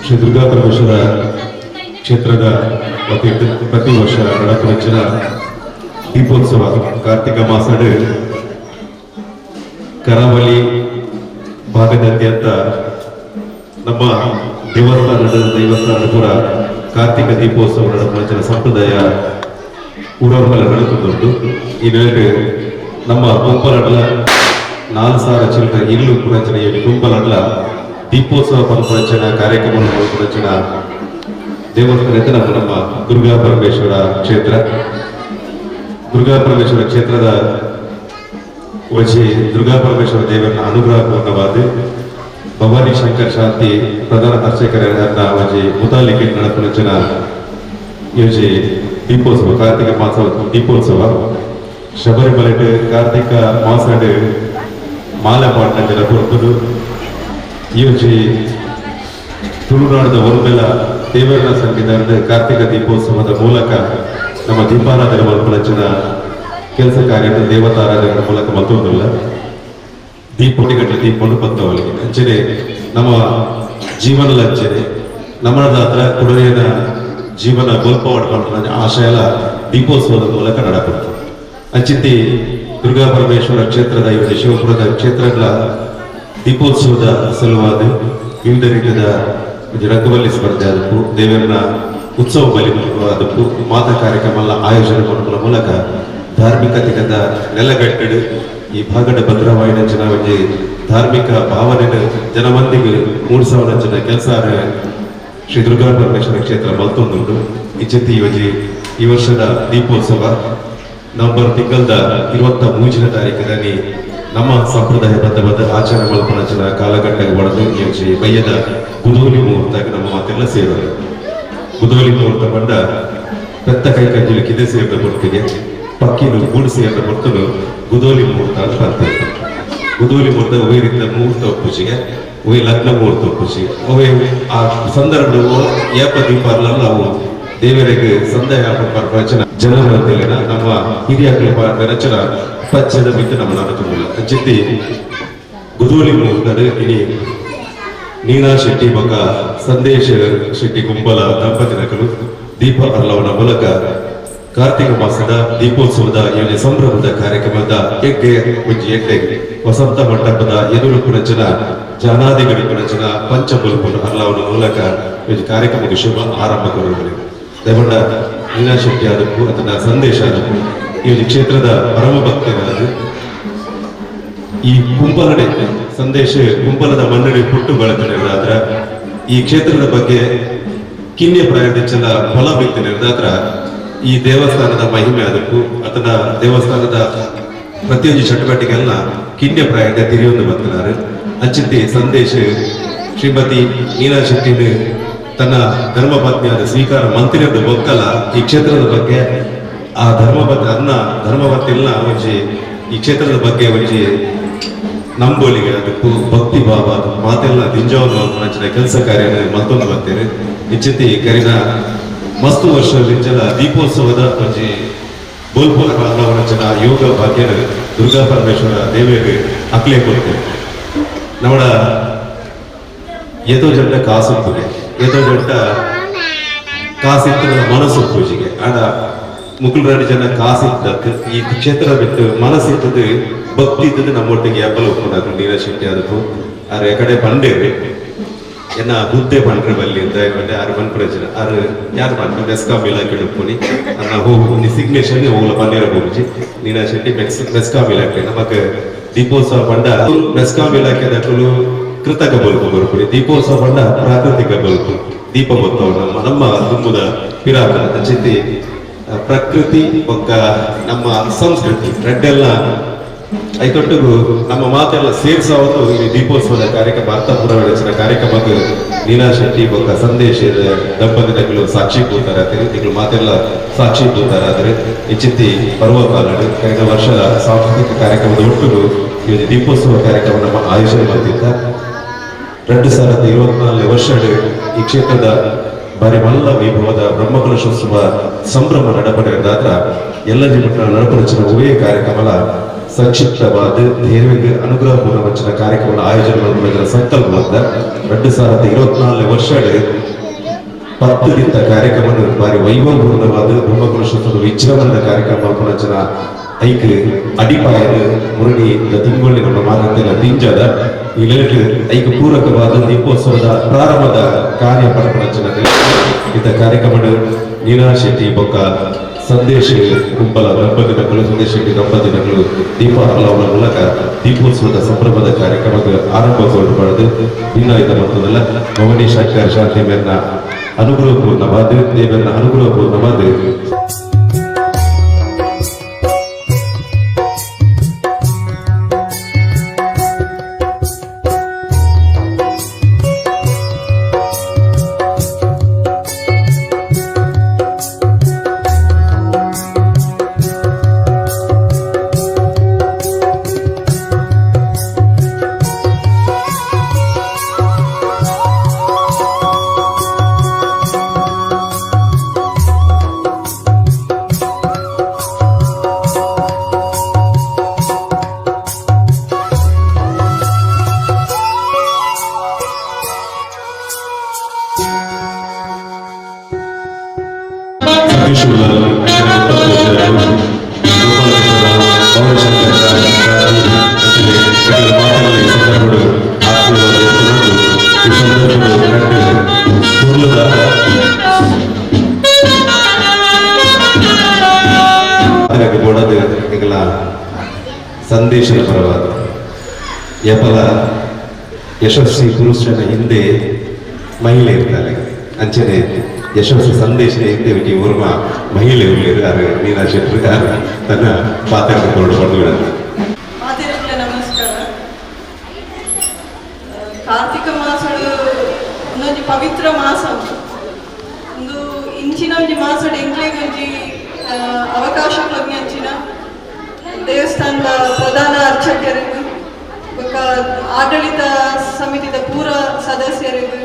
ಶ್ರೀ ದುರ್ಗಾ ಪರಮೇಶ್ವರ ಕ್ಷೇತ್ರದ ವತಿಯಿಂದ ಪ್ರತಿ ವರ್ಷ ನಡಪುನಂಚಿನ ದೀಪೋತ್ಸವ ಕಾರ್ತಿಕ ಮಾಸಡ್ ಕರಾವಳಿ ಭಾಗದಾದ್ಯಂತ ನಮ್ಮ ದೇವಸ್ಥಾನದ ದೈವಸ್ಥಾನದ ಪೂರ ಕಾರ್ತಿಕ ದೀಪೋತ್ಸವ ನಡಪುನಂಚಿನ ಸಂಪ್ರದಾಯ ಊರವರೆಲ್ಲ ನಡಪುಂಡು. ಈ ನೆಲೆಟ್ ನಮ್ಮ ಕುಂಪಲಡ್ಲ 4000 ಚಿಲ್ಲರೆ ಇಲ್ಲು ಪುನಂಚಿನ ಈ ಕುಂಪಲಡ್ಲ ದೀಪೋತ್ಸವ ಪನ್ಪುನಂಚಿನ ಕಾರ್ಯಕ್ರಮ ಪನ್ಪುನಂಚಿನ ದೇವಸ್ಥಾನ ನಮ್ಮ ನಮ್ಮ ದುರ್ಗಾ ಪರಮೇಶ್ವರ ಕ್ಷೇತ್ರ. ದುರ್ಗಾ ಪರಮೇಶ್ವರ ಕ್ಷೇತ್ರದ ಒಂಜಿ ದುರ್ಗಾ ಪರಮೇಶ್ವರ ದೇವರ ಅನುಗ್ರಹ ಪೂರ್ಣವಾದ ಭವಾನಿ ಶಂಕರ್ ಶಾಂತಿ ಪ್ರಧಾನ ಅರ್ಚಕರ ಒಂಜಿ ಮುತಾಲಿಕೆ ನಡಪುನಂಚಿನ ಈ ಒಂಜಿ ದೀಪೋತ್ಸವ, ಕಾರ್ತಿಕ ಮಾಸ ದೀಪೋತ್ಸವ. ಶಬರಿಮಲೆಟ್ ಕಾರ್ತಿಕ ಮಾಸಡ್ ಮಾಲೆ ಪಾಡ್ನಂಚಿನ ಪೊರ್ತುಡು ಈ ಒಂಜಿ ತುಳುನಾಡದ ಒರ್ಮೆಲ ದೇವರ ಸಂಗೀತ ಕಾರ್ತಿಕ ದೀಪೋತ್ಸವದ ಮೂಲಕ ನಮ್ಮ ದೀಪಾರಾಧನೆ ಮಲ್ಪುನಂಚಿನ ಕೆಲಸ ಕಾರ್ಯ ದೇವತಾರಾಧನೆ ಮೂಲಕ ಮಲ್ತೊಂದುಲ್ಲ. ದೀಪಗಟ್ಟಲೆ ದೀಪವನ್ನು ಪತ್ತವಳಿಗೆ ಅಂಚನೆ ನಮ್ಮ ಜೀವನದ ಅಂಚನೆ ನಮ್ಮದಾತ್ರ ಕುಡರಿಯನ ಜೀವನ ಬೊಲ್ಪ ಆಶಯಲ ದೀಪೋತ್ಸವದ ಮೂಲಕ ನಡಪಡ್ತು. ಅಂಚಿತಿ ದುರ್ಗಾ ಪರಮೇಶ್ವರ ಕ್ಷೇತ್ರದ ಈ ಶಿವಪುರದ ಕ್ಷೇತ್ರಗಳ ದೀಪೋತ್ಸವದ ಸಲುವಾದ ವಿವಿಧ ರೀತಿಯ ರಂಗವಲ್ಲಿ ಸ್ಪರ್ಧೆ ಅದಕ್ಕೂ ದೇವರನ್ನ ಉತ್ಸವ ಬಲಿ ಅದಕ್ಕೂ ಮಾತಾ ಕಾರ್ಯಕ್ರಮ ಆಯೋಜನೆ ಮಾಡುವ ಮೂಲಕ ಧಾರ್ಮಿಕತೆಗದ ನೆಲಗಟ್ಟಡು ಈ ಭಾಗದ ಭದ್ರವಾಯಿನ ಜನ ಒಂಜಿ ಧಾರ್ಮಿಕ ಭಾವನೆ ಜನಮಂದಿಗೆ ಮೂಡಿಸವನ ಜನ ಕೆಲಸ ಶ್ರೀ ದುರ್ಗಾ ಪರಮೇಶ್ವರ ಕ್ಷೇತ್ರ ಮಲ್ತೊಂದುಂಡು. ಇಚ್ಚತಿ ಒಂಜಿ ಈ ವರ್ಷದ ದೀಪೋತ್ಸವ ನವೆಂಬರ್ ತಿಂಗಳದ 23ನೇ ತಾರೀಕಿನಲ್ಲಿ ನಮ್ಮ ಸಂಪ್ರದಾಯ ಬದ್ಧವಾದ ಆಚರಣೆ ಮಲ್ಪನಂಚಿನ ಕಾಲಘಟ್ಟಕ್ಕೆ ಒಡೆದು ಈ ಒಂಜಿ ಬಯ್ಯದ ಗುದೋಲಿ ಮುಹೂರ್ತ ನಮ್ಮ ಮಾತೆಲ್ಲ ಸೇರೋದು. ಗುದೋಲಿ ಮುಹೂರ್ತ ಪಂಡ ಪೆತ್ತ ಕೈ ಕಂಜಲು ಕಿದೆ ಸೇರಿದ ಪೊರ್ತುಗೆ ಪಕ್ಕಿನು ಗೂಡು ಸೇರಿದ ಪೊರ್ತುನು ಗುದೋಲಿ ಮುಹೂರ್ತ ಅಂತ ಅಂತಾರೆ. ಗುದೋಲಿ ಮುಹೂರ್ತ ಒವೇ ರೀತಿಯ ಮುಹೂರ್ತ ಪೂಜೆಗೆ, ಒವೇ ಲಗ್ನ ಮುಹೂರ್ತ ಪೂಜೆಗೆ, ಒವೇ ಆ ಸಂದರ್ಭ ಏಪ ದೀಪಾರ್ಲ ನಾವು ದೇವರಿಗೆ ಸಂದೇಹ ರಚನ ಜನರ ನಮ್ಮ ಹಿರಿಯರ ರಚನ ಪಚ್ಚದ ಬಿಟ್ಟು ನಮ್ಮ ನಡತುಲ್ಲ. ಅಂಚಿತ್ತಿ ಗುದೋಲಿ ಮುಹೂರ್ತದ ಇನಿ ನೀನಾ ಶೆಟ್ಟಿ ಬೊಕ್ಕ ಸಂದೇಶ ಶೆಟ್ಟಿ ಕುಂಬಲ ದಂಪತಿನಕಲು ದೀಪ ಅರ್ಲವನ ಮೂಲಕ ಕಾರ್ತಿಕ ಮಾಸದ ದೀಪೋತ್ಸವದ ಈ ಸಂಭ್ರಮದ ಕಾರ್ಯಕ್ರಮದ ಎಗ್ಗೆ ಒಂಜಿ ಎಡ್ಡೆ ವಸಂತ ಮಂಟಪದ ಎದುರು ಪುನಂಚಿನ ಜಾನಾದಿಗಳು ಪುನಂಚಿನ ಪಂಚಬುಲ್ಪುನ ಅರ್ಲವನ ಮೂಲಕ ಈ ಕಾರ್ಯಕ್ರಮಕ್ಕೆ ಶುಭ ಆರಂಭ ಕೊರಗಲಿ. ದಯಮಂಡ ನೀನಾ ಶೆಟ್ಟಿ ಆದಕ್ಕೂ ಅದನ್ನ ಸಂದೇಶ ಆದಕ್ಕೂ ಈ ಒಂದು ಕ್ಷೇತ್ರದ ಪರಮ ಭಕ್ತರಾದ ಈ ಕುಂಪಲಡೆ ಸಂದೇಶ ಕುಂಪಲದ ಮನ್ನಡಿ ಪುಟ್ಟು ಬೆಳಕನೆ ಈ ಕ್ಷೇತ್ರದ ಬಗ್ಗೆ ಕಿನ್ಯ ಪ್ರಾಯದಿಂಚಲ ಫಲ ಬಿತ್ತಿನಿರ್ದಾತ್ರ ಈ ದೇವಸ್ಥಾನದ ಮಹಿಮೆ ಅದಕ್ಕೂ ಅಥವಾ ದೇವಸ್ಥಾನದ ಪ್ರತಿಯೊಂದು ಚಟುವಟಿಕೆಲ್ಲ ಕಿನ್ಯ ಪ್ರಾಯದ ತಿರಿಯೊಂದು ಬರ್ತಿದ್ದಾರೆ. ಅಂಚಿತಿ ಸಂದೇಶ ಶ್ರೀಮತಿ ನೀನಾ ಶೆಟ್ಟಿನ ತನ್ನ ಧರ್ಮಪತ್ನಿಯಾದ ಸ್ವೀಕಾರ ಮಂತ್ರಿಯದ ಬೊಕ್ಕಲ ಈ ಕ್ಷೇತ್ರದ ಬಗ್ಗೆ ಆ ಧರ್ಮಪತ್ನಿ ಅನ್ನ ಧರ್ಮಪತ್ನಿಲ್ಲ ಒಂಜಿ ಈ ಕ್ಷೇತ್ರದ ಬಗ್ಗೆ ಒಂಜಿ ನಂಬೋಲಿಗೆ ಅದಕ್ಕೂ ಭಕ್ತಿ ಭಾವ ಅದು ಮಾತೆಲ್ಲ ದಿಂಜವನ್ನು ಕೆಲಸ ಕಾರ್ಯ ಮತ್ತೊಂದು ಬರ್ತೇನೆ. ಇಚ್ಚಿತಿ ಕರಿನ ಮಸ್ತು ವರ್ಷದಿಂಚಲ ದೀಪೋತ್ಸವದ ಒಂಜಿ ಬೋಲ್ಪುರ ಜನ ಯೋಗ ಭಾಗ್ಯನ ದುರ್ಗಾ ಪರಮೇಶ್ವರ ದೇವಿಯರಿಗೆ ಅಕ್ಲೆ ಕೊಡ್ತೇವೆ. ನಮ್ಮಡ ಏತೋ ಜಂಟ ಕಾಸು ಪೂಜೆ, ಏತೋ ಜಂಟ ಕಾಸಿತ್ತು ಮನಸ್ಸು ಪೂಜೆಗೆ ಆಡ ಮುಕುಲ್ರಾಡಿ ಜನ ಕಾಸಿದ್ದಕ್ಕೆ ಈ ಕ್ಷೇತ್ರ ಬಿಟ್ಟು ಮನಸ್ಸಿತ್ತದು ಭಕ್ತಿ ಇದ್ದದ್ದು ನಮ್ಮೊಟ್ಟಿಗೆ ಏಪಲ ಒಪ್ಪುನಾಗ ನೀರ ಶೆಟ್ಟಿ ಅದಕ್ಕೂ ಆರು ಕಡೆ ಪಂಡೇರಿ ಎನ್ನ ಹುದ್ದೆ ಪಂಡ್ರೆ ಬಲ್ಲಿ ಅಂತ ಆರು ಪನ್ಪುರಚನ ಆರು ಯಾರು ಪಂಡ ಮೆಸ್ಕಾಂ ಇಲಾಖೆ ಉಪ್ಪುನಿ ಅನ್ನ ಹೋಗು ಸಿಗ್ನೇಚರ್ ಹೋಗಲ ಪನ್ನೀರ ಪೂಜಿ ನೀನಾ ಶೆಟ್ಟಿ ಮೆಸ್ಕಾಂ ಇಲಾಖೆ ನಮಕ್ ದೀಪೋತ್ಸವ ಪಂಡ ಮೆಸ್ಕಾಂ ಇಲಾಖೆ ದಕ್ಕಲು. ಕೃತಕ ಬಲ್ಪು ಬರುಪುಡಿ ದೀಪೋತ್ಸವ ಪಂಡ ಪ್ರಾಕೃತಿಕ ಬಲ್ಪು ದೀಪ ಬತ್ತವ ನಮ್ಮ ನಮ್ಮ ತುಂಬುದ ಪಿರಾಕ ಅಂಚಿತ್ತಿ ಪ್ರಕೃತಿ ಬೊಕ್ಕ ನಮ್ಮ ಸಂಸ್ಕೃತಿ ರಡ್ಡೆಲ್ಲ ಐತೊಟ್ಟಿಗೂ ನಮ್ಮ ಮಾತೆಲ್ಲ ಸೇರಿಸೋದು ಈ ದೀಪೋತ್ಸವದ ಕಾರ್ಯಕ್ರಮ ಅರ್ಥಪೂರ್ಣ ಕಾರ್ಯಕ್ರಮಕ್ಕೆ ನೀನಾ ಶೆಟ್ಟಿ ಬೊಕ್ಕ ಸಂದೇಶ್ ದಂಪತಿಗಳು ಸಾಕ್ಷಿ ಕೂತಾರ ತಿಂಗಳು ಮಾತೆಲ್ಲ ಸಾಕ್ಷಿ ಕೂತಾರ. ಆದರೆ ಇಚ್ಚಿತ್ತಿ ಪರ್ವಕಾಲಡು ಕಳೆದ ವರ್ಷದ ಸಾಂಸ್ಕೃತಿಕ ಕಾರ್ಯಕ್ರಮದ ಒಟ್ಟಿಗೂ ಈ ದೀಪೋತ್ಸವ ಕಾರ್ಯಕ್ರಮ ನಮ್ಮ ಆಯೋಜನೆ ಮಾಡ್ತಿದ್ದ. 2024 ವರ್ಷ ಈ ಕ್ಷೇತ್ರದ ಬಾರಿ ಮಲ್ಲ ವೈಭವದ ಬ್ರಹ್ಮಕಲಶೋತ್ಸವ ಸಂಭ್ರಮ ನಡಪಡೆದಾದ್ರ ಎಲ್ಲ ಜಿಮಟ್ಟ ನಡಪಡಿಸಿದ ಉಭಯ ಕಾರ್ಯಕ್ರಮದ ಸಂಕ್ಷಿಪ್ತವಾದ ಧೈರ್ಯಕ್ಕೆ ಅನುಗ್ರಹ ಪೂರ್ಣ ಕಾರ್ಯಕ್ರಮ ಆಯೋಜನೆ ಮಾಡುವ ಸಂಕಲ್ಪವಾದ 2024 ವರ್ಷ 10 ದಿನದ ಕಾರ್ಯಕ್ರಮ ಬಾರಿ ವೈಭವಪೂರ್ಣವಾದ ಬ್ರಹ್ಮಕಲಶೋತ್ಸವದ ವಿಜೃಂಭಣದ ಕಾರ್ಯಕ್ರಮ ಪುನಚನ ಐಕ್ ಅಡಿಪಾಯದ ಮುರಳಿ ತಿಂಗೊಳ್ಳಿ ನಮ್ಮ ಮಾತಂತೆಲ್ಲ ದಿಂಜದ ಈ ಐಕ್ ಪೂರಕವಾದ ದೀಪೋತ್ಸವದ ಪ್ರಾರಂಭದ ಕಾರ್ಯ ಪರಪರಚನ ಇಂಥ ಕಾರ್ಯಕ್ರಮ ನೀನಾ ಶೆಟ್ಟಿ ಬೊಕ್ಕ ಸಂದೇಶ್ ಕುಂಬಲ ದಂಪತಿ ಮಕ್ಕಳು ಸಂದೇಶ್ ಶೆಟ್ಟಿ ದಂಪತಿ ಮಕ್ಕಳು ದೀಪ ಹಲವರ ಮೂಲಕ ದೀಪೋತ್ಸವದ ಸಂಭ್ರಮದ ಕಾರ್ಯಕ್ರಮದ ಆರಂಭಗೊಂಡು ಪಡೆದು ಭಿನ್ನಾಯಿತ ಮೊತ್ತದಲ್ಲ ಭವಾನಿ ಶಂಕರ್ ಶಾಂತಿ ಮೇರ್ನ ಅನುಗ್ರಹಪೂರ್ಣವಾದ ದೇವರ ಅನುಗ್ರಹಪೂರ್ಣವಾದ. ಸಂದೇಶದ ಪರವಾದ ಯಪಲ ಯಶಸ್ವಿ ಪುರುಷನ ಹಿಂದೆ ಮಹಿಳೆ ಇರ್ತಾರೆ, ಅಂಚನೆ ಯಶಸ್ವಿ ಸಂದೇಶದ ಹಿಂದೆ ವಿಟಿ ಓರ್ವ ಮಹಿಳೆ ಇರ್ತಾರೆ. ಮೀನಾ ಶೆಟ್ಟರ್ ತನ್ನ ಪಾತ್ರ ಕೊರಡು ಬಂದು. ನಮಸ್ಕಾರ. ಕಾರ್ತಿಕ ಮಾಸಡು ಒಂದೊಂಜಿ ಪವಿತ್ರ ಮಾಸ, ಒಂದು ಇಂಚಿನ ಒಂಜಿ ಮಾಸಡು ಎಂಕ್ಲೆಗ್ ಒಂಜಿ ಅವಕಾಶ ಅಂಚಿನ ದೇವಸ್ಥಾನದ ಪ್ರಧಾನ ಅರ್ಚಕರಿಗೂ ಬೊಕ್ಕ ಆಡಳಿತ ಸಮಿತಿದ ಪೂರ ಸದಸ್ಯರಿಗೂ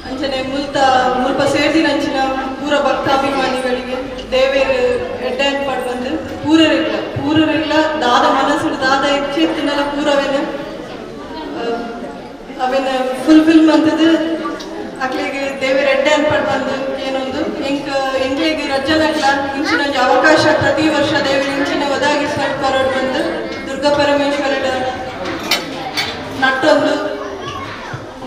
ಅಂಚನೆ ಮುಲ್ತ ಮುಲ್ಪ ಸೇರ್ದಿನಂಚಿನ ಪೂರ ಭಕ್ತಾಭಿಮಾನಿಗಳಿಗೆ ದೇವೇರು ಎಡ್ಡೆ ಪಡ್ ಬಂದು ಪೂರರಿಲ್ಲ ಪೂರರಿಲ್ಲ ದಾದ ಮನಸ್ಸು ದಾದ ಇಚ್ಛೆತ್ತಿನಲ್ಲ ಪೂರವೇನ ಅವೇನ ಫುಲ್ಫಿಲ್ ಮಂತದ್ದು ಅಕ್ಲಿಗೆ ದೇವೇರ್ ಎಡ್ಡೆ ಅನ್ಪಡ್ ಬಂದು ಏನೊಂದು ಎಂಕ್ ಎಂಕ್ಲೆಗ್ ರಜ್ಜನಕ್ಲ ಇಂಚಿನ ಒಂಜಿ ಅವಕಾಶ ಪ್ರತಿ ವರ್ಷ ದೇವರು ಇಂಚಿನ ಒದಗಿಸಲ್ ಪರೋಡ್ ಬಂದು ದುರ್ಗಾ ಪರಮೇಶ್ವರನ ನಟ್ಟೊಂದು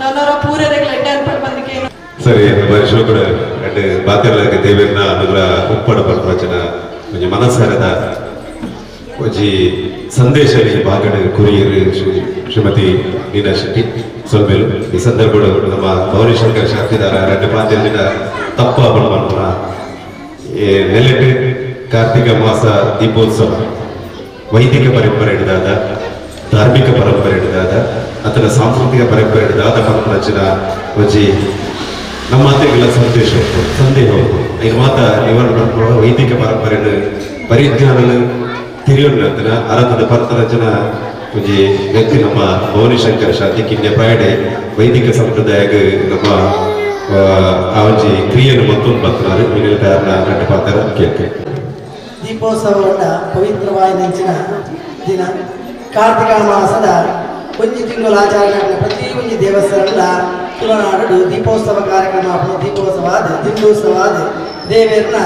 ನನ್ನವರ ಪೂರರೆಗ್ ಎಡ್ಡೆ ಅನ್ಪಡ್ ಬಂದಕ್ಕೆ. ಸರಿ, ವರ್ಷ ಕೂಡ ಎರಡು ಬಾತೆರ್ಲಕ್ಕೆ ದೇವೇರ್ನ ಅನುಗ್ರಹ ಉಪ್ಪಡ ಪರ್ಪರಚನ ಒಂಜಿ ಮನಸ್ಸರದ ಒಂಜಿ ಸಂದೇಶ ಈ ಬಾಗಡ ಕುರಿಯರು ಶ್ರೀಮತಿ ನೀನಾ ಶೆಟ್ಟಿ ಸೊಲ್ಬೇಲು. ಈ ಸಂದರ್ಭಡು ನಮ್ಮ ಭವಾನಿಶಂಕರ ಶಾಂತಿದಾರ ಎರಡು ಪಾತೆರ್ದಿನ ತಪ್ಪ ಪನ್ಪುನ ನೆಲೆಟ್ ಕಾರ್ತಿಕ ಮಾಸ ದೀಪೋತ್ಸವ ವೈದಿಕ ಪರಂಪರೆ ಹಿಡಿದಾದ, ಧಾರ್ಮಿಕ ಪರಂಪರೆ ಹಿಡಿದಾದ, ಅಥವಾ ಸಾಂಸ್ಕೃತಿಕ ಪರಂಪರೆ ಹಿಡಿದಾದ ಪನ್ಪುನಂಚಿನ ಒಂಜಿ ನಮ್ಮ ಮಾತೆಗೆಲ್ಲ ಸಂದೇಶ ಉಂಟು, ಸಂದೇಹ ಉಂಟು. ಐನ ಮಾತ ನಿವಾರಣೆ ವೈದಿಕ ಪರಂಪರೆಯನ್ನು ಪರಿಜ್ಞಾನ ತಿರಿಯೊಂಡು ಅರತದ ಪರ್ತರಚನ ಒಂಜಿ ವ್ಯಕ್ತಿ ನಮ್ಮ ಭವಾನಿಶಂಕರ ಶಾಂತಿ ಕಿನ್ಯ ಪ್ರಾಯಡೆ ವೈದಿಕ ಸಂಪ್ರದಾಯಕ್ಕೆ ನಮ್ಮ ಆ ಒಂಜಿ ಕ್ರಿಯೆಯನ್ನು ಮತ್ತೊಂದು ಬರ್ತನಾರು ಮಿನಿಲ್ ತಯಾರನ രണ്ട് ಪಾತ್ರ ಕೇಳ್ಕೆ. ದೀಪೋತ್ಸವವನ್ನ ಪವಿತ್ರವಾದ ದಿನ ಕಾರ್ತಿಕ ಮಾಸದ ಒಂಜಿ ತಿಂಗಳು ಆಚರಣೆ ಪ್ರತಿ ಒಂಜಿ ದೇವಸ್ಥಾನದ ತುಳುನಾಡು ದೀಪೋತ್ಸವ ಕಾರ್ಯಕ್ರಮ ಆಪುಂಡು. ದೀಪೋತ್ಸವ ಆದ್ ದಿಂಡೋತ್ಸವ ಆದ್ ದೇವೆರ್ನ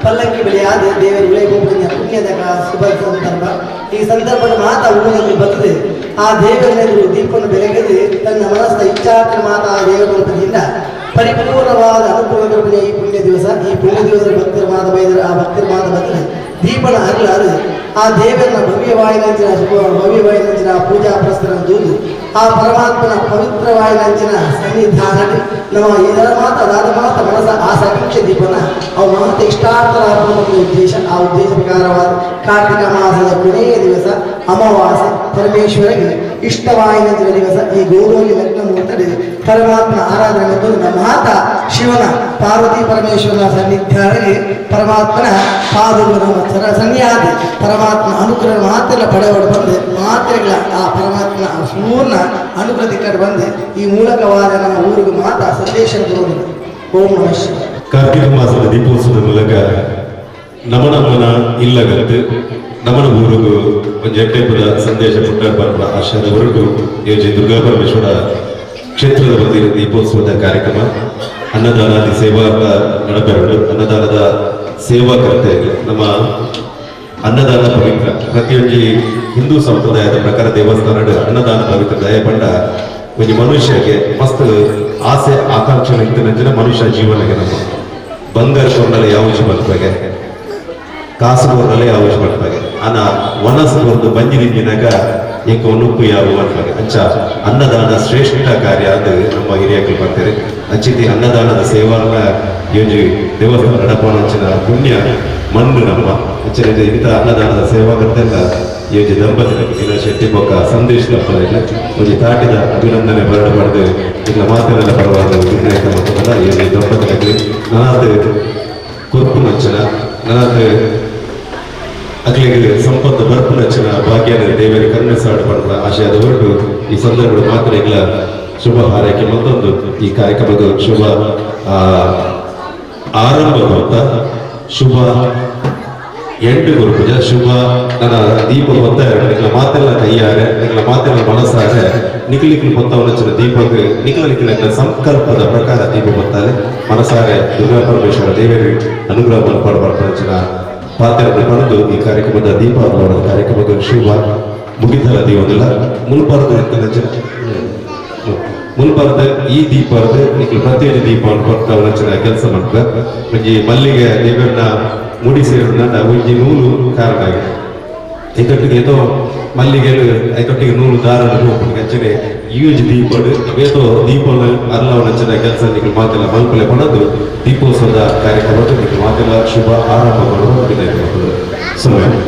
ಪಲ್ಲಕ್ಕಿ ಬೆಳೆಯಾದ ದೇವರು ಉಳೆ ಪುಣ್ಯ ಪುಣ್ಯದ ಶುಭ ಸಂದರ್ಭ. ಈ ಸಂದರ್ಭದ ಮಾತ ಊರಲ್ಲಿ ಬರ್ತದೆ ಆ ದೇವರ ಎದುರು ದೀಪವನ್ನು ಬೆಳಗದೆ ತನ್ನ ಮನಸ್ಸಿನ ಇಚ್ಛಾರ್ಥ ಮಾತ ಆ ದೇವರ ರೂಪದಿಂದ ಪರಿಪೂರ್ಣವಾದ ಅನುಕೂಲ ಈ ಪುಣ್ಯ ದಿವಸ. ಈ ಪುಣ್ಯ ದಿವಸದ ಭಕ್ತರ ಮಾತ ಬೈದರು ಆ ಭಕ್ತರ ಮಾತ ಬರ್ತದೆ ದೀಪನ ಅರಳಾದು ಆ ದೇವರನ್ನ ಭವ್ಯವಾಯಿನಂಚಿನ ಶುಭ ಭವ್ಯವಾಯಿನಂಚಿನ ಪೂಜಾ ಪ್ರಸ್ಥನ ದೂದು ಆ ಪರಮಾತ್ಮನ ಪವಿತ್ರವಾಯಿನಂಚಿನ ಸನ್ನಿಧಾನ ನಮ್ಮ ಇದರ ಮಾತ ದಾದ ಮಾತ ಮನಸ ಆಸಾಕಾಂಕ್ಷೆ ದೀಪನ ಅವು ಮಾತ ಇಷ್ಟಾರ್ಥರ ಉದ್ದೇಶ. ಆ ಉದ್ದೇಶ ಪ್ರಕಾರವಾದ ಕಾರ್ತಿಕ ಮಾಸದ ಕೊನೆಯ ದಿವಸ ಅಮಾವಾಸ್ಯೆ, ಪರಮೇಶ್ವರಿಗೆ ಇಷ್ಟವಾಯಿನಂಚಿನ ದಿವಸ ಈ ಗೋಧೂಳಿ ಲಗ್ನ ಮುಹೂರ್ತದಲ್ಲಿ ಪರಮಾತ್ಮನ ಆರಾಧನೆ ಮತ್ತು ನಮ್ಮ ಮಾತ ಶಿವನ ಪಾರ್ವತಿ ಪರಮೇಶ್ವರನ ಸನ್ನಿಧಾನದಲ್ಲಿ ಪರಮಾತ್ಮನ ಪಾದಗಳು ನಮ್ಮ ಸನ್ನಿಯಾದಿ ಪರಮಾತ್ಮನ ಅನುಗ್ರಹ ಮಾತ್ರ ಪಡೆಯಲು ಬಂದು ಮಾತ್ರೆಗಳ ಆ ಪರಮಾತ್ಮನ ಪೂರ್ಣ ಅನುಗ್ರಹ ತಿಕ್ಕಡೆ ಬಂದು ಈ ಮೂಲಕವಾದ ನಮ್ಮ ಊರಿಗೆ ಮಾತ್ರ ಸಂದೇಶ ಕೊಡುವುದು. ಓಂ ನಮಃ ಶಿವಾಯ. ಕಾರ್ತಿಕ ಮಾಸದ ದೀಪೋತ್ಸವದ ಮೂಲಕ ನಮನ ಮನ ಇಲ್ಲಗತ್ತು ನಮನ ಊರುಗು ಒಂಜಿ ಎಡ್ಡೆಪುದ ಸಂದೇಶ ಪುಟ್ಟ ಪರ್ವ ಆಶಯದ ಹೊರಟು ಯೋಜಿ ದುರ್ಗಾ ಪರಮೇಶ್ವರ ಕ್ಷೇತ್ರದ ವತಿಯಿಂದ ದೀಪೋತ್ಸವದ ಕಾರ್ಯಕ್ರಮ ಅನ್ನದಾನಾದಿ ಸೇವಾ ನಡಪೆರಡು ಅನ್ನದಾನದ ಸೇವಾಕರ್ತೆ. ನಮ್ಮ ಅನ್ನದಾನ ಪವಿತ್ರ. ಪ್ರತಿಯೊಂಜಿ ಹಿಂದೂ ಸಂಪ್ರದಾಯದ ಪ್ರಕಾರ ದೇವಸ್ಥಾನ ಅನ್ನದಾನ ಪವಿತ್ರ. ದಯಪಂಡ ಒಂಜಿ ಮನುಷ್ಯಗೆ ಮಸ್ತ್ ಆಸೆ ಆಕಾಂಕ್ಷೆ ಇತ್ತಿನ ಮನುಷ್ಯ ಜೀವನಗೆ ನಮ್ಮ ಬಂಗಾರ ಕೊರ್ನಲೆ ಯಾವ ಬಲ್ಪಗೆ, ಕಾಸು ಕೊರ್ನಲೆ ಯಾವ ಬಲ್ಪಗೆ, ಅನ ವನಸು ಕೊರ್ದು ಬಂಜಿ ದಿಂಜಿನಾಗ ಏಕ ಉನುಪ್ಪು ಯಾವ ಅನ್ಪಾಗೆ. ಅಂಚ ಅನ್ನದಾನ ಶ್ರೇಷ್ಠ ಕಾರ್ಯ ಅದು ನಮ್ಮ ಹಿರಿಯಕರು ಬರ್ತಾರೆ. ಅಂಚಿತಿ ಅನ್ನದಾನದ ಸೇವಾನ ಯೋಜಿ ದೇವಸ್ಥಾನ ನಡಪನಂಚಿನ ಪುಣ್ಯ ಮಣ್ಣು ನಮ್ಮ. ಅಂಚನೆ ಇಂಥ ಅನ್ನದಾನದ ಸೇವಾಕರ್ತೆಲ್ಲ ಯೋಜಿ ದಂಪತಿ ದಿನ ಶೆಟ್ಟಿ ಬೊಕ್ಕ ಸಂದೇಶ್ ದಂಪತಿಲ್ಲ ಒಂಜಿ ತಾಟಿದ ಅಭಿನಂದನೆ ಬರಡ ಪಡೆದು ಇಲ್ಲ ಮಾತಿನೆಲ್ಲ ಪರವಾದ ನಿರ್ಣಯ ಮತ್ತಲ್ಲ. ಯೋಜಿ ದಂಪತಿಗಳಿಗೆ ನನಾದ ಕೊರ್ಪು ನಂಚನ ನನಾದ ಅಕ್ಲೆಗ್ ಸಂಪತ್ತು ಬರ್ಪುನಂಚಿನ ಭಾಗ್ಯನ ದೇವರ ಕರುಣೆ ಸಾಡು ಪಡೆದ ಆಶಯದ ಹೊರಟು ಈ ಸಂದರ್ಭದ ಮಾತ್ರ ಇಲ್ಲ ಶುಭ ಹಾರೈಕೆ. ಮತ್ತೊಂದು ಈ ಕಾರ್ಯಕ್ರಮದ ಶುಭ ಆರಂಭ ಅಂತ ಶುಭ ಎಂಟು ಗುರುಪೂಜೆ ಶುಭ. ನನ್ನ ದೀಪ ಹೊತ್ತಾರೆ, ನಿಕ್ಲ ಮಾತೆಲ್ಲ ಕೈಯಾರೆ, ನಿಕ್ಲ ಮಾತೆಲ್ಲ ಮನಸ್ಸಾರೆ, ನಿಕ್ಲಿಕ್ಲು ಹೊತ್ತವನಂಚಿನ ದೀಪಕ್ಕೆ ನಿಕ್ಲ ನಿಕ್ಲ ಸಂಕಲ್ಪದ ಪ್ರಕಾರ ದೀಪ ಹೊತ್ತಾರೆ. ಮನಸಾರೆ ದುರ್ಗಾ ಪರಮೇಶ್ವರ ದೇವರು ಅನುಗ್ರಹ ಮಲ್ಪಾಡು ಬರ್ಪಂಚಿನ ಪಾತ್ರವನ್ನು ಪಡೆದು ಈ ಕಾರ್ಯಕ್ರಮದ ದೀಪ ಕಾರ್ಯಕ್ರಮದ ಶುಭ ಮುಗಿತಲ ದೀವದಿಲ್ಲ. ಮುಲ್ಪರದ ಮುಲ್ಪರದ ಈ ದೀಪದ ನಿಕ್ಲು ಪ್ರತಿಯೊಂದು ದೀಪ ಕೊಡ್ತಾವನಂಚಿನ ಕೆಲಸ ಮಾಡ್ತಾರೆ. ಒಂಜಿ ಮಲ್ಲಿಗೆ ದೇವರನ್ನ ಮುಡಿ ಸೇರಿದ ಒಂಜಿ ನೂಲು ಕಾರಣ ಆಗಿದೆ. ಐತೊಟ್ಟಿಗೆ ಏತೋ ಮಲ್ಲಿಗೆಲು ಐತೊಟ್ಟಿಗೆ ನೂಲು ದಾರ ಹೋಗ್ಬಿಟ್ಟು ಅಂಚನೆ ಈ ಒಂಜಿ ದೀಪಡು ಅವೇತೋ ದೀಪನ ಅರ್ಲವನಂಚಿನ ಕೆಲಸ ನಿಕ್ಲು ಮಾತೆಲ್ಲ ಮಲ್ಪಲೆ ಪಡೋದು ದೀಪೋತ್ಸವದ ಕಾರ್ಯಕ್ರಮದ ನಿಕ್ಲು ಮಾತೆಲ್ಲ ಶುಭ ಆರಂಭ ಮಾಡುವ ವಿನಂತಿ ಮಾಡ್ತದೆ. ಸುಮ್ಮನೆ.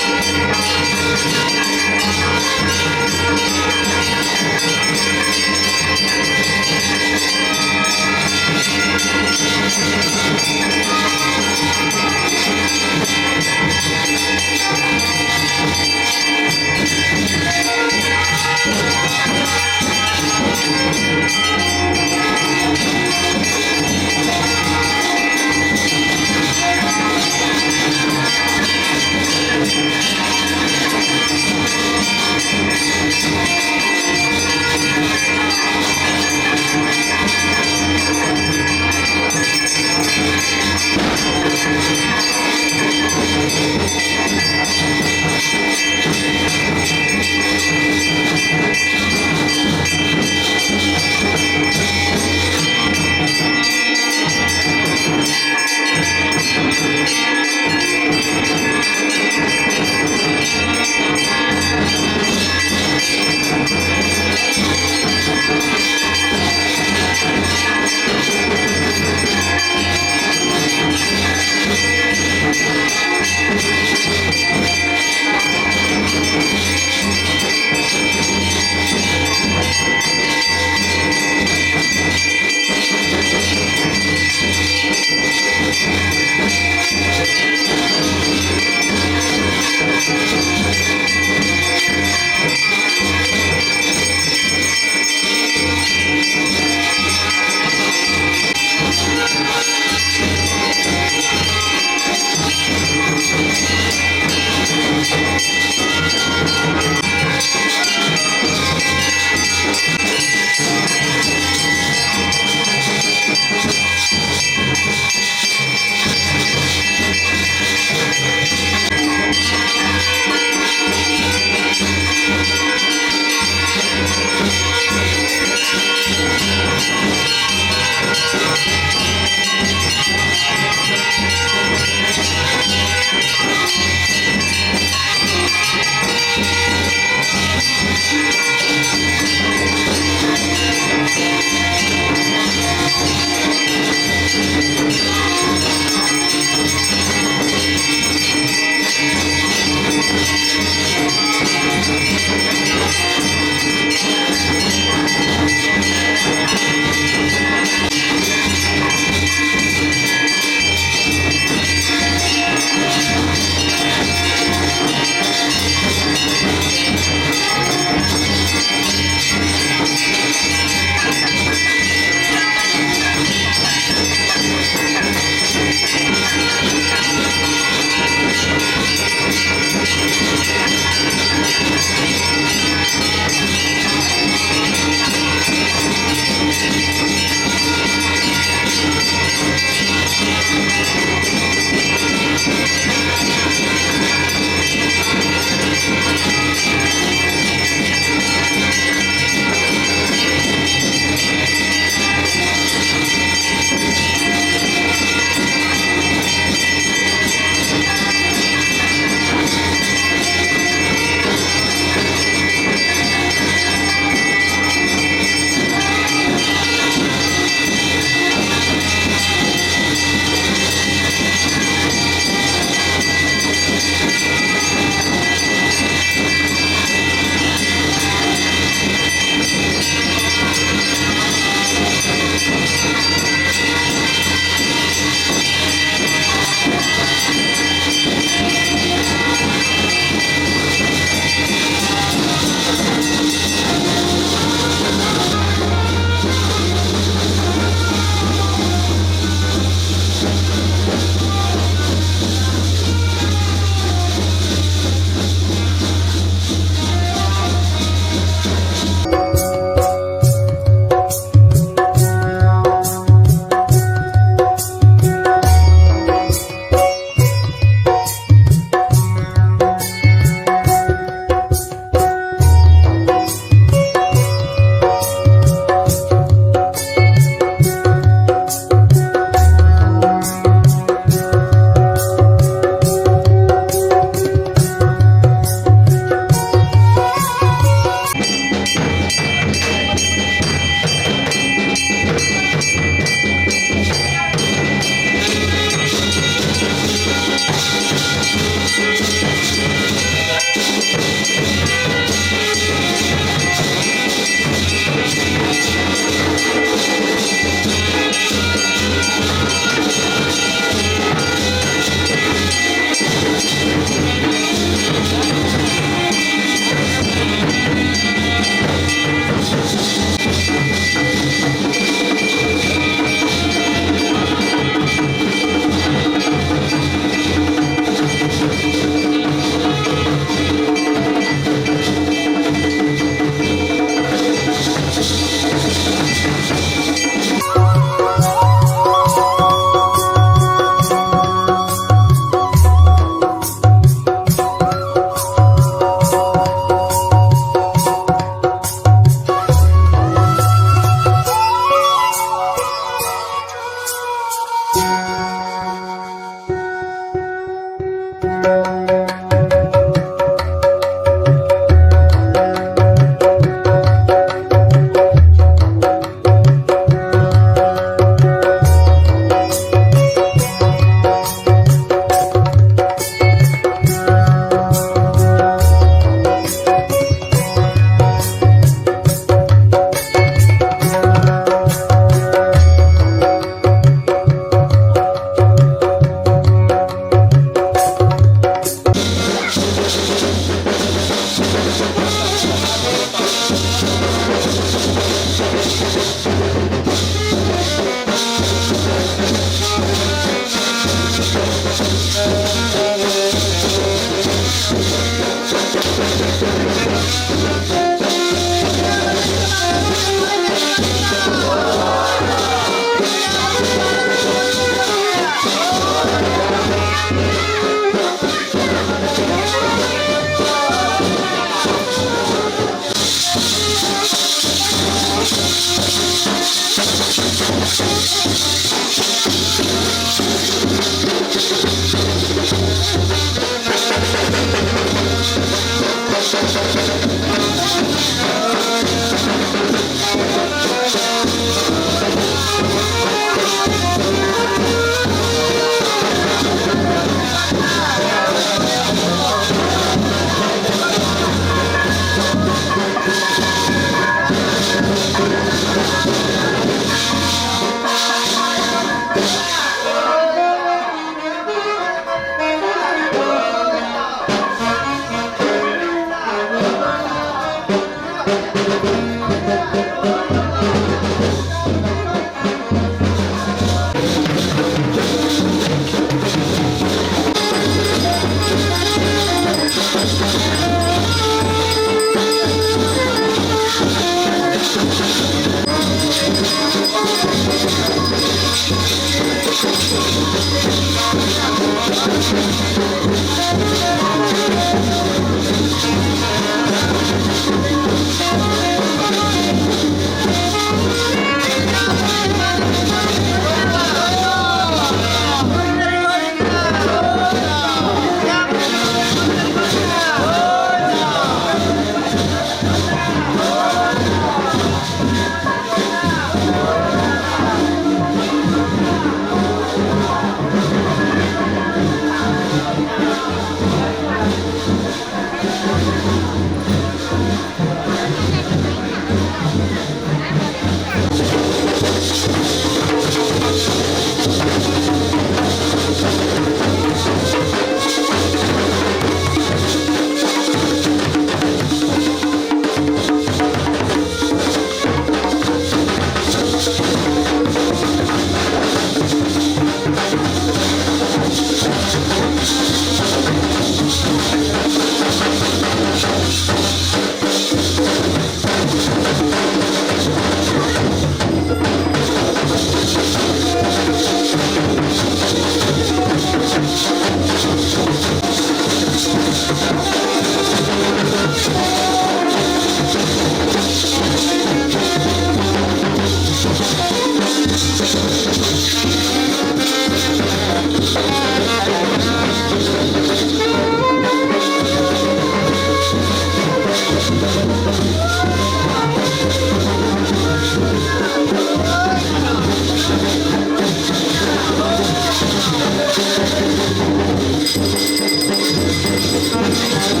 Thank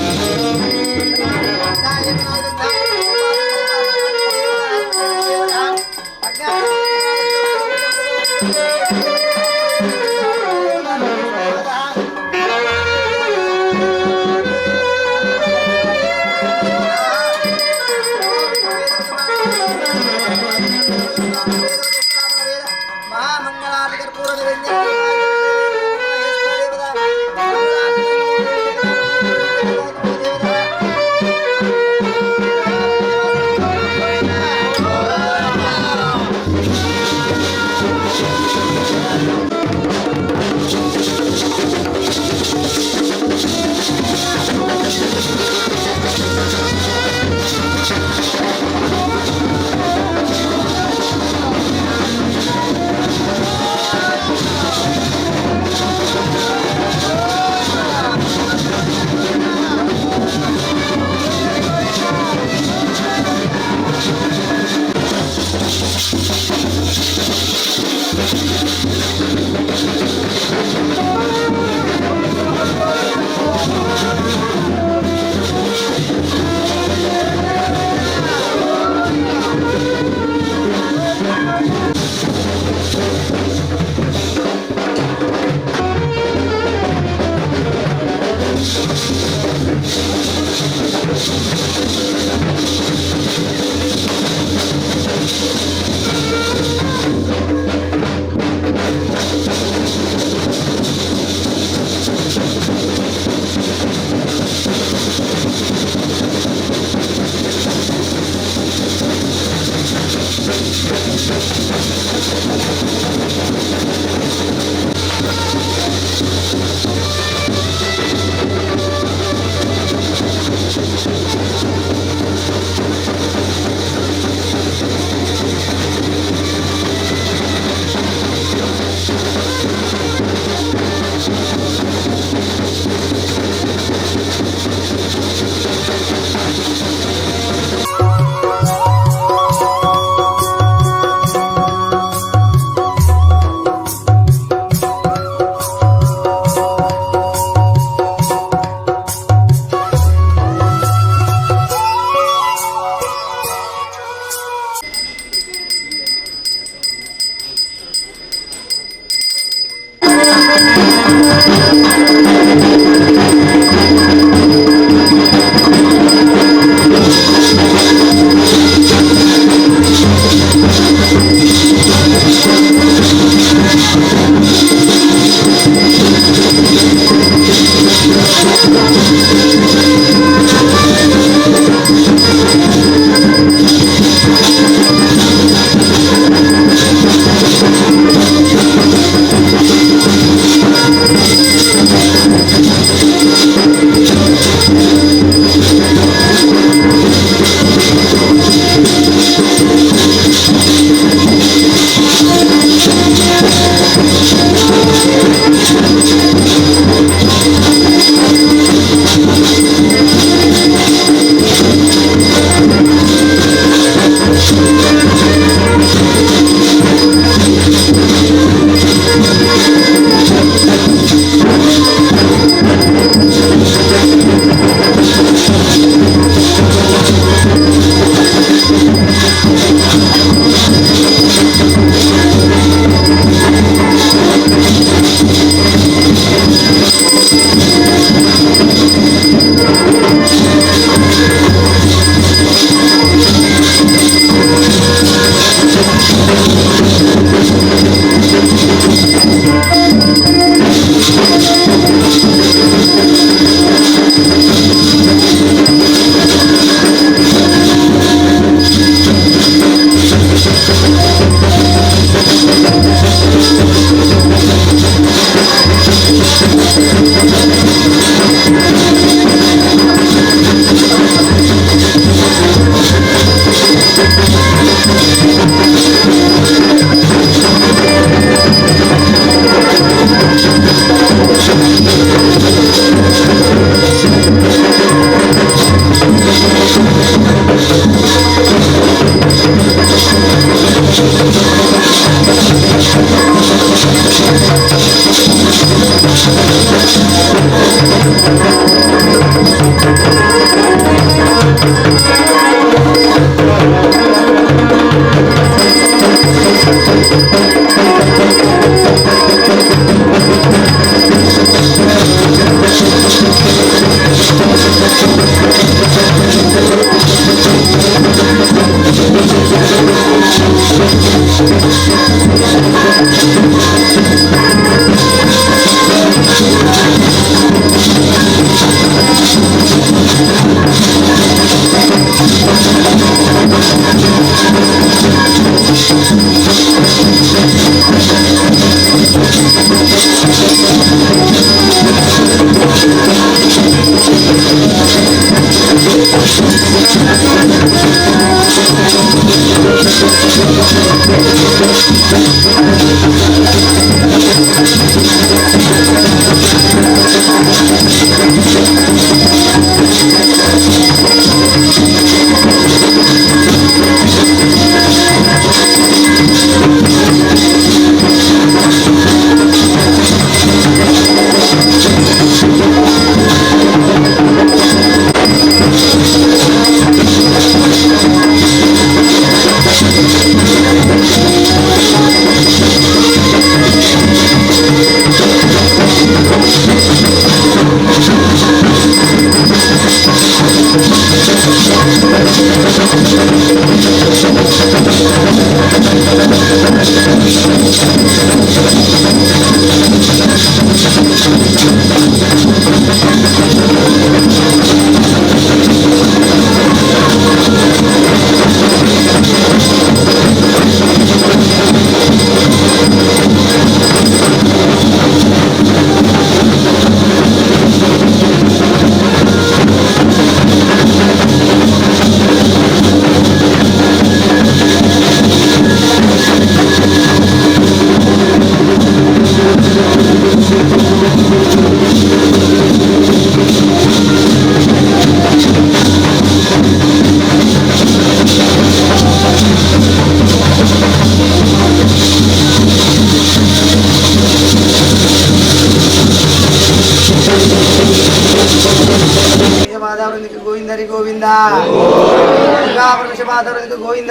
Govinda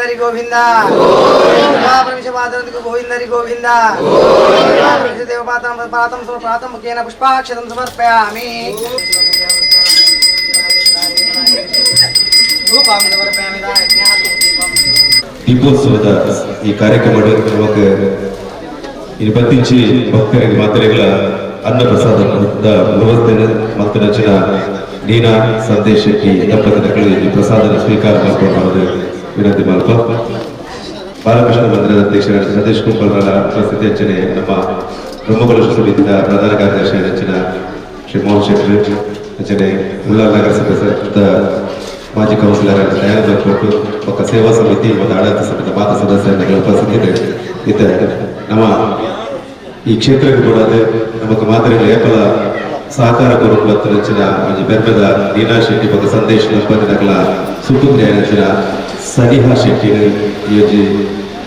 Govinda Govinda Govinda देवपातं पुष्पाक्षतं समर्पयामि। ದೀಪೋತ್ಸವದ ಈ ಕಾರ್ಯಕ್ರಮ ನಮಕ್ ಇಪ್ಪತ್ತಿಂಚಿ ಭಕ್ತರಿಗೆ ಮಾತ್ರೆಗಳ ಅನ್ನಪ್ರಸಾದ ವ್ಯವಸ್ಥೆ ಮತ್ತು ರಚನಾ ನೀನಾ ಸಂದೇಶ್ ಶೆಟ್ಟಿ ದಂಪತಿಗಳು ಪ್ರಸಾದ ಸ್ವೀಕಾರ ಮಾಡಿಕೊಂಡು ವಿನಂತಿ ಮಲ್ಪ. ಬಾಲಕೃಷ್ಣ ಮಂದಿರದ ಅಧ್ಯಕ್ಷರ ಸತೀಶ್ ಕುಂಬಾರರ ಉಪಸ್ಥಿತಿ ಅರ್ಚನೆ ನಮ್ಮ ಬ್ರಹ್ಮಕಲಶ ಸಮಿತಿಯ ಪ್ರಧಾನ ಕಾರ್ಯದರ್ಶಿ ರಚನಾ ಶ್ರೀ ಮೋಹನ್ ಶೆಟ್ಟಿ ರಚನೆ ಉಳ್ಳಾಲ ನಗರಸಭೆ ಮಾಜಿ ಕೌನ್ಸಿಲರ್ ದಯಾನಂದ ಕೊಟ್ಟು ಒಕ್ಕ ಸೇವಾ ಸಮಿತಿ ಮತ್ತು ಆಡಳಿತ ಸಮಿತಿ ಮಾತಾ ಸದಸ್ಯರ ಉಪಸ್ಥಿತಿ ಇದ್ದಾರೆ. ನಮ್ಮ ಈ ಕ್ಷೇತ್ರಕ್ಕೆ ಕೂಡ ನಮಕ್ ಮಾತ್ರೆಗಳ ಏಪಲ ಸಹಕಾರ ಕೊರಕು ರಚನಾ ಒಂಜಿ ಬೆರ್ಮೆದ ನೀನಾ ಶೆಟ್ಟಿ ಬೊಕ್ಕ ಸಂದೇಶ್ ದಂಪತಿನಕಲ ಸುಪುತ್ರಿಯ ರಚನಾ ಸನಿಹಾ ಶೆಟ್ಟಿ ಈ ಒಂಜಿ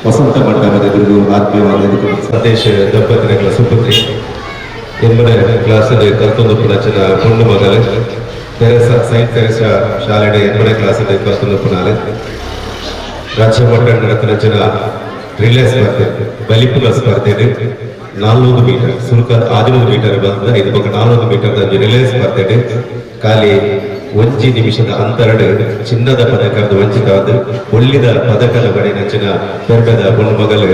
ವಸಂತ ಮಂಟಪದ ಎದುರು ಆತ್ಮೀಯವಾದ ಸಂದೇಶ್ ದಂಪತಿನಕಲ ಸುಪುತ್ರಿ ಎಂಬನೇ ಕ್ಲಾಸ್ ಕಲ್ತೊಂದು ರಚನಾ ಪೊಣ್ಣು ಮಗಲು Teresa Saint Teresa ಶಾಲೆ ಎಂಬನೇ ಕ್ಲಾಸ್ ಕಲ್ತೊಂದು ಪುನಾಲೆ ರಾಜ್ಯ ಮಟ್ಟ ನಡೆದ ರಚನಾ ರಿಲೇ ಸ್ಪರ್ಧೆ ಬಲಿಪುನ ಸ್ಪರ್ಧೆ 400 ಮೀಟರ್ ಸುಲ್ಕ 13 ಮೀಟರ್ ಬಂದ ಇದು ಪಕ್ಕ 400 ಮೀಟರ್ ರಿಲೇ ಸ್ಪರ್ಧೆ ಖಾಲಿ 1 ನಿಮಿಷದ ಅಂತರಡು ಚಿನ್ನದ ಪದಕದ ವಂಚಿತವಾದ ಒಳ್ಳಿದ ಪದಕದ ಬಡಿ ನಚ್ಚಿನ ಪೆರ್ಮೆದ ಪೊಣ್ಣು ಮಗಲು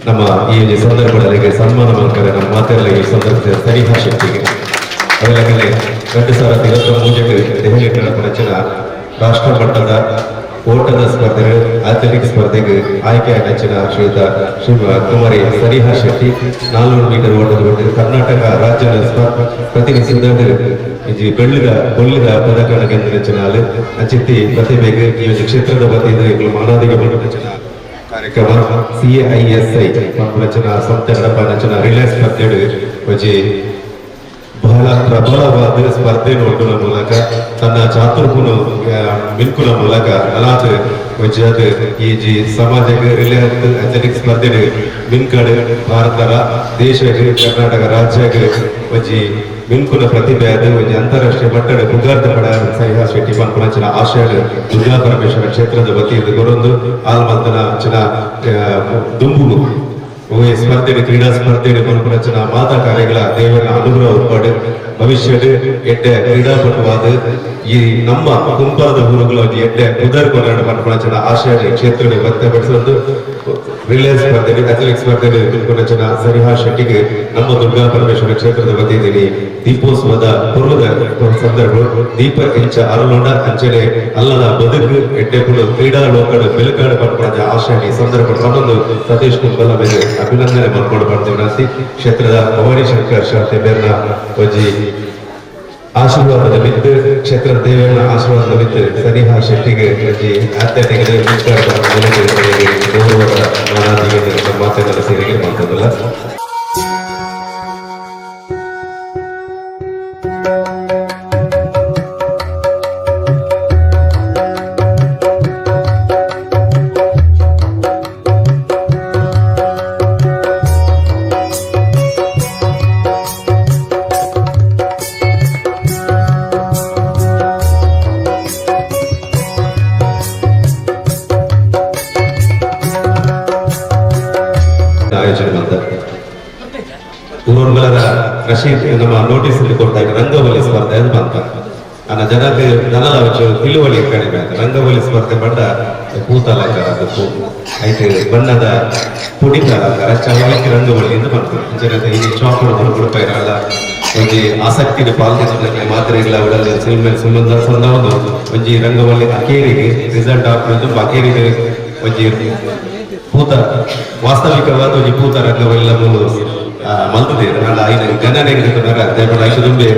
ನಮ್ಮ ಈ ಸಂದರ್ಭದಲ್ಲಿ ಸನ್ಮಾನ ಮಾಡ್ತಾರೆ. ನಮ್ಮ ಮಾತೆಲ್ಲ ಈ ಸಂದರ್ಭದ ಸನಿಹಾ ಶೆಟ್ಟಿಗೆ ಅದರಲ್ಲಿ 2023 ದೆಹಲಿ ರಚನಾ ರಾಷ್ಟ್ರ ಮಟ್ಟದ ಓಟದ ಸ್ಪರ್ಧೆ ಅಥ್ಲೆಟಿಕ್ಸ್ ಸ್ಪರ್ಧೆಗೆ ಆಯ್ಕೆಯಾದ ರಚನಾ ಶ್ರೀಯುತ ಶ್ರೀ ಕುಮಾರಿ ಸನಿಹಾ ಶೆಟ್ಟಿ 400 ಮೀಟರ್ ಓಟದ ಕರ್ನಾಟಕ ರಾಜ್ಯದ ಪ್ರತಿನಿಧಿಸಿದ ಬೆಳ್ಳಿದ ಕೊಲ್ಲಿದ ಪದಕ ಗೆದ್ದ ರಚನಾಲು ಅಚಿತ್ತಿ ಪ್ರತಿಭೆಗೆ ಈ ಒಂದು ಕ್ಷೇತ್ರದ ವತಿಯಿಂದ ಮಾನಾದಿಗೆ ರಚನಾ ಕಾರ್ಯಕ್ರಮ CAISI ರಚನಾ ಸಂಸ್ಥೆ ನಡಪ ರಚನಾ ರಿಲೇ ಸ್ಪರ್ಧೆ ಒಂಜಿ ಬಹಳ ಪ್ರಬಲವಾದ ಸ್ಪರ್ಧೆ ನೋಡುವ ಮೂಲಕ ತನ್ನ ಚಾತುರ್ಪುನು ಮಿಲ್ಕುನ ಮೂಲಕ ಅಲಾತ್ ಒಂಜಾದ್ ಈ ಜಿ ಸಮಾಜಕ್ಕೆ ರಿಲೇ ಅಥ್ಲೆಟಿಕ್ಸ್ ಸ್ಪರ್ಧೆ ಮಿನ್ಕಡೆ ಭಾರತದ ದೇಶಕ್ಕೆ ಕರ್ನಾಟಕ ರಾಜ್ಯಕ್ಕೆ ಒಂಜಿ ಮಿನ್ಕುನ ಪ್ರತಿಭೆ ಅದು ಒಂಜಿ ಅಂತಾರಾಷ್ಟ್ರೀಯ ಮಟ್ಟದ ಪುಗಾರ್ತೆ ಪಡ ಸರಿಹಾ ಶೆಟ್ಟಿ ಪನ್ಪುನಂಚಿನ ಆಶಯ ದುರ್ಗಾ ಪರಮೇಶ್ವರ ಕ್ಷೇತ್ರದ ವತಿಯಿಂದ ಕೊರೊಂದು ಆಲ್ ಮಲ್ತನ ಅಂಚಿನ ದುಂಬುಗು ಒವ್ವೇ ಸ್ಪರ್ಧೆ, ಕ್ರೀಡಾ ಸ್ಪರ್ಧೆ ಪನ್ಪುನಂಚಿನ ಮಾತಾ ಕಾರ್ಯಗಳ ದೇವರ ಅನುಗ್ರಹ ಉತ್ಪಾಡು ಭವಿಷ್ಯದ ಎಡ್ಡೆ ಕ್ರೀಡಾಪಟುವಾದ ಈ ನಮ್ಮ ಕುಂಪಾಲದ ಊರುಗಳ ಒಂಜಿ ಎಡ್ಡೆ ಪುದರ್ ಕೊರಡ ಪನ್ಪುನಂಚಿನ ಆಶಯ ಕ್ಷೇತ್ರದ ವ್ಯಕ್ತಪಡಿಸೊಂದು ರಿಲೇ ಸ್ಪರ್ಧೆ, ಅಥ್ಲೆಟಿಕ್ಸ್ ಸ್ಪರ್ಧೆ ತಿಳ್ಕೊಂಡಂಚಿನ ಸರಿಹಾ ಶೆಟ್ಟಿಗೆ ನಮ್ಮ ದುರ್ಗಾ ಪರಮೇಶ್ವರ ಕ್ಷೇತ್ರದ ವತಿಯಲ್ಲಿ ದೀಪೋತ್ಸವದ ಪೂರ್ವದ ಸಂದರ್ಭ ದೀಪ ಇಂಚ ಅರಳೋಣ ಅಂಚನೆ ಅಲ್ಲದ ಬದುಕು ಎಡ್ಡೆಪುಡು ಕ್ರೀಡಾ ಲೋಕಡು ಬೆಲಕಾಡು ಪನ್ಪುನ ಆಶಯ ಈ ಸಂದರ್ಭ ಮತ್ತೊಂದು ಸತೀಶ್ ಕುಂಬಲ ಮೇಲೆ ಅಭಿನಂದನೆ ಮಲ್ಕೊಂಡು ಪಡ್ತೀವಿ. ಕ್ಷೇತ್ರದ ಭವಾನಿ ಶಂಕರ್ ಶಾಸ್ತ್ರಿ ಬೇರ್ನ ಒಂಜಿ ಆಶೀರ್ವಾದದ ಮಿತ್ತು, ಕ್ಷೇತ್ರದ ದೇವರ ಆಶೀರ್ವಾದದ ಮಿತ್ತು ಸನಿಹಾ ಶೆಟ್ಟಿಗೆ ಒಂಜಿ ಅಥ್ಲೆಟಿಕ್ ಗೌರವದ ಮಾನಾದಿಗೆ ನಮ್ಮ ಮಾತೆಲ್ಲ ಸೇರಿಗೆ ಮಾಡ್ತದಲ್ಲ. ಆಯೋಜನೆ ಮಾಡ್ತಾರೆ. ಊರುಗಳ ರಶೀದ್ ನಮ್ಮ ನೋಟಿಸ್ ಅಲ್ಲಿ ಕೊಡ್ತಾ ಇದ್ದಾರೆ. ರಂಗವಲ್ಲಿ ಸ್ಪರ್ಧೆ ಅದು ಬಂತ ಅನ್ನ ಜನಕ್ಕೆ ಜನಲ ತಿಳುವಳಿಕೆ ಕಡಿಮೆ ಆಯ್ತು. ರಂಗವಲ್ಲಿ ಸ್ಪರ್ಧೆ ಪಂಡ ಪೂತ ಅಲಂಕಾರ, ಅದು ಪೂ ಐತೆ ಬಣ್ಣದ ಪುಡಿತ ಅಲಂಕಾರ ಚವಳಿಕೆ ರಂಗವಲ್ಲಿ ಅಂತ ಬರ್ತದೆ. ಜನತೆ ಈ ಚಾಪುಡು ಕೊಡ್ತಾ ಒಂಜಿ ಆಸಕ್ತಿ ಪಾಲ್ಗೊಂಡ ಮಾತ್ರೆಗಳ ಉಡಲ್ ಸಿಲ್ಮೆಲ್ ಸುಮ್ಮಂದ ಸಂದ ಒಂಜಿ ರಂಗವಲ್ಲಿ ಅಕೇರಿಗೆ ರಿಸಲ್ಟ್ ಹಾಕುವುದು. ಅಕೇರಿಗೆ ಒಂಜಿ ಪೂತ ವಾಸ್ತವಿಕವಾದ ಒಂಜಿ ಪೂತ ರಂಗವಲ್ಲ ಮೂಲು ಮಲ್ತದೇರು. ಆಂಡ ಐನ ಗಣನೆಗೆ ದಯಮಾಡಿ ಐದು ದುಂಬೆ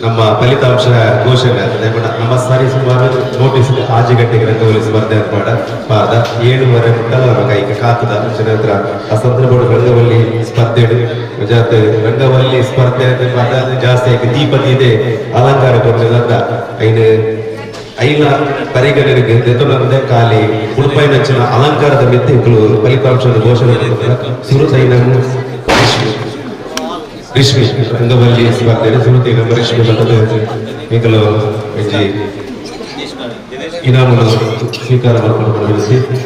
ನಮ್ಮ ಫಲಿತಾಂಶ ಘೋಷಣೆ. ದಯಮಾಡಿ ನಮ್ಮ ಸಾರಿ ಸುಮಾರು ನೋಟಿಸ್ 6 ಗಂಟೆಗೆ ರಂಗವಲ್ಲಿ ಸ್ಪರ್ಧೆ ಏರ್ಪಾಡ ಪಾದ 7:30 ಮುಟ್ಟಲ ಕೈಗೆ ಕಾತದ ಅಂಚಿನ ಹತ್ರ. ಆ ಸಂದರ್ಭ ರಂಗವಲ್ಲಿ ಸ್ಪರ್ಧೆ ಜಾತೆ ರಂಗವಲ್ಲಿ ಸ್ಪರ್ಧೆ ಜಾಸ್ತಿ ಆಗಿ ದೀಪತಿ ಇದೆ ಅಲಂಕಾರ ಕೊಡ್ಲಿಲ್ಲ. ಐನು ಐನ ಪರಿಗಣನೆಗೆ ದೆತೊನಂದೆ ಖಾಲಿ ಉಡುಪಾಯಿನಂಚಿನ ಅಲಂಕಾರದ ಮಿತ್ತ್ ಫಲಿತಾಂಶದ ಘೋಷಣೆ. ಸುರುತೈನ ರಿಷ್ಮಿ, ರಂಗವಲ್ಲಿ ಸ್ಪರ್ಧೆ ಸುರುತಿ ನಮ್ಮ ರಿಷ್ಮಿ ಬರ್ತದೆ. ಈಗಲೂ ಒಂಜಿ ಇನಾಮನ್ನು ಸ್ವೀಕಾರ ಮಾಡಿಕೊಂಡು ವಿನಂತಿ.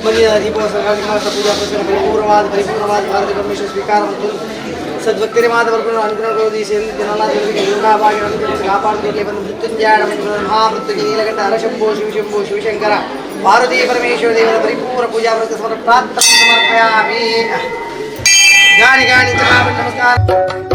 ಮಧ್ಯ ದೀಪೋತ್ಸವ ಕಾರ್ತಿಕ ಮಾಸ ಪೂಜಾ ಪುರಸ್ಕಾರ ಪರಿಪೂರ್ಣವಾದ ಪರಿಪೂರ್ಣವಾದ ಭಾರತ ಪರಮೇಶ್ವರ ಸ್ವೀಕಾರ ಮತ್ತು ಸದ್ಭಕ್ತರಿ ಮಾತ ಬರ್ಕೊಂಡು ಅನುಗ್ರಹ ಕಾಪಾಡುತ್ತಲೇ ಬಂದು ಮೃತ್ಯುಂಜಯ ಮಹಾಮೃತ್ಯುಂಜಯ ನೀಲಕಂಠ ಹರಶಂಭೋ ಶಿವಶಂಭೋ ಶಿವಶಂಕರ ಪಾರ್ವತಿ ಪರಮೇಶ್ವರ ದೇವರ ಪರಿಪೂರ್ಣ ಪೂಜಾ ಪುರಸ್ಕಾರ ಸಮರ್ಪ ಪ್ರಾರ್ಥನೆ ಸಮರ್ಪಯಾಮಿ. ಗಾಣಿ ಗಾಣಿ ಚ ನಮಸ್ಕಾರ.